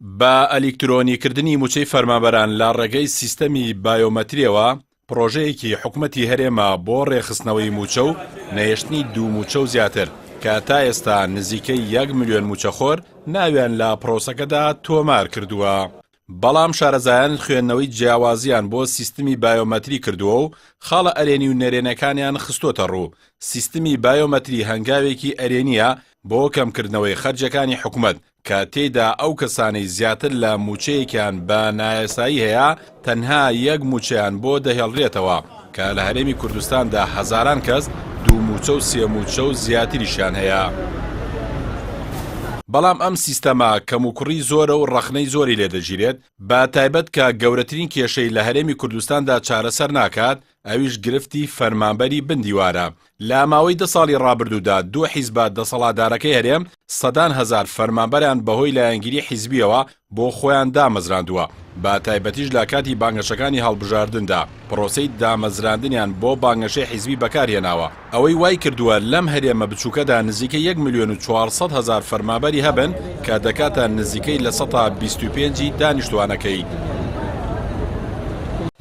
بە ئەلیکترۆنیکردنی مووچەی فەرمانبەران لە ڕێگەی سیستەمی بایۆمەترییەوە، پڕۆژەیەکی حکومەتی هەرێمە بۆ ڕێکخستنەوەی مووچە و نەهێشتنی دوو مووچە و زیاتر، کە تا ئێستا نزیکەی یەک ملیۆن مووچەخۆر ناویان لە پڕۆسەکەدا تۆمار کردووە. بەڵام شارەزایان خوێندنەوەی جیاوازیان بۆ سیستمی بایۆمەتری کردووە و خاڵە ئەرێنی و نەرێنەکانیان خستۆتەڕوو، سیستمی بایۆمەتری هەنگاوێکی ئەرێنییە بۆ کەمکردنەوەی خەرجیەکانی حکومەت، کە تێیدا ئەو کەسانەی زیاتر لە مووچەیەکیان بە نایاسایی هەیە تەنها یەک مووچەیان بۆ دەهێڵرێتەوە، کە لە هەرێمی کوردستاندا هەزاران کەس دوو مووچە و سێ مووچە و زیاتریشیان هەیە. بەڵام ئەم سیستەمە کەموکوڕی زۆرە و ڕەخنەی زۆری لێدەگیرێت، بە تایبەت کە گەورەترین کێشەی لە هەرێمی کوردستاندا چارەسەر ناکات، ئەویش گرفتی فەرمانبەری بن دیوارە. لە ماوەی دە ساڵی ڕابردوودا دوو حیزبە دەسەڵاتدارەکەی هەرێم سەدان هەزار فەرمانبەریان بەهۆی لایەنگیری حیزبییەوە بۆ خۆیان دامەزراندووە، بە تایبەتیش لە کاتی بانگەشەکانی هەڵبژاردندا پڕۆسەی دامەزراندنیان بۆ بانگەشەی حیزبی بەکارهێناوە، ئەوەی وای کردووە لەم هەرێمە بچووکەدا نزیکەی یەک ملیۆن و 400 هەزار فەرمابەری هەبن کە دەکاتە نزیکەی 25% ی دانیشتووانەکەی.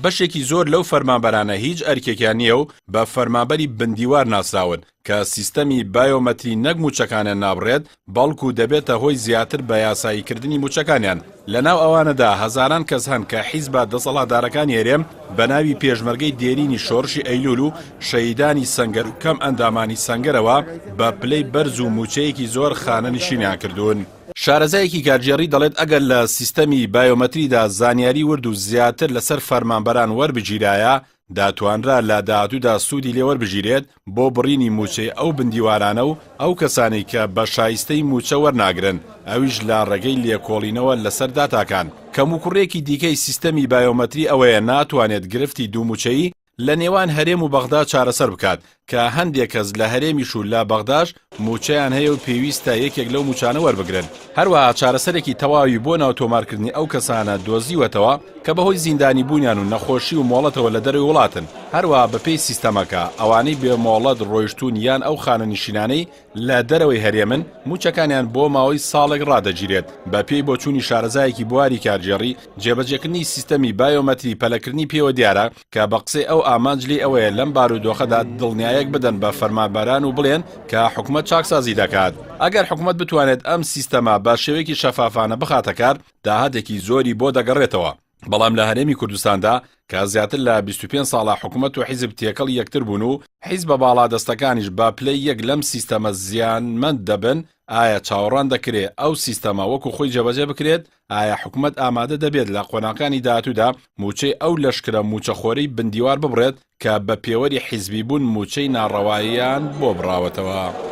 بەشێکی زۆر لەو فەرمانبەرانە هیچ ئەرکێکیان نییە و بە فەرمانبەری بندیوار ناسراون کە سیستەمی بایۆمەتری نەک مووچەکانیان نابڕێت، بەڵکو دەبێتە هۆی زیاتر بە یاساییکردنی مووچەکانیان. لەناو ئەوانەدا هەزاران کەس هەن کە حیزبە دەسەڵاتدارەکانی هەرێم بە ناوی پێشمەرگەی دێرینی شۆڕشی ئەیلوول و شەهیدانی سەنگەر و کەم ئەندامانی سەنگەرەوە بە پلەی بەرز و مووچەیەکی زۆر خانەنشینیان کردوون. شارەزایەکی کارگێڕی دەڵێت ئەگەر لە سیستەمی بایۆمەتریدا زانیاری ورد و زیاتر لەسەر فەرمانبەران وەربگیرایە، دەتوانرا لە داهاتوودا سوودی لێ وەربگیرێت بۆ بڕینی مووچەی ئەو بندیوارانە و ئەو کەسانەی کە بە شایستەی مووچە وەرناگرن، ئەویش لە ڕێگەی لێکۆڵینەوە لەسەر داتاکان. کەموکوڕییەکی دیکەی سیستەمی بایۆمەتری ئەوەیە ناتوانێت گرفتی دوو مووچەیی لە نێوان هەرێم و بەغدا چارەسەر بکات، کە هەندێک کەس لە هەرێمیش و لە بەغداش مووچەیان هەیە و پێویستە یەکێک لەو مووچانە وەربگرن. هەروەها چارەسەرێکی تەواوی بۆ ناوتۆمارکردنی ئەو کەسانە دۆزیوەتەوە کە بەهۆی زیندانیبوونیان و نەخۆشی و مۆڵەتەوە لە دەرەوەی وڵاتن. هەروەها بەپێی سیستەمەکە، ئەوانەی بێ مۆڵەت ڕۆیشتوون یان ئەو خانەنشینانەی لە دەرەوەی هەرێمن، مووچەکانیان بۆ ماوەی ساڵێک ڕادەگیرێت. بەپێی بۆچوونی شارەزایەکی بواری کارگێڕی، جێبەجێکردنی سیستەمی بایۆمەتری پەلەکردنی پێوە دیارە، کە بە قسەی ئەو ئامانج لێی ئەوەیە لەم بارودۆخەدا دڵنیایەک بدەن بە فەرمانبەران و بڵێن کە حکومەت چاکسازی دەکات. ئەگەر حکومەت بتوانێت ئەم سیستەمە بە شێوەیەکی شەفافانە بخاتە کار، داهاتێکی زۆری بۆ دەگەڕێتەوە. بەڵام لە هەرێمی کوردستاندا کە زیاتر لە 25 ساڵە حکومەت و حیزب تێکەڵی یەکتر بوون و حیزبە باڵادەستەکانیش بە پلەی یەک لەم سیستەمە زیانمەند دەبن، ئایا چاوەڕوان دەکرێ ئەو سیستەمە وەکو خۆی جێبەجێ بکرێت؟ ئایا حکومەت ئامادە دەبێت لە قۆناغەکانی داهاتوودا مووچەی ئەو لەشکرە مووچەخۆرەی بندیوار ببڕێت کە بە پێوەری حیزبیبوون مووچەی ناڕەوایان بۆ بڕاوەتەوە؟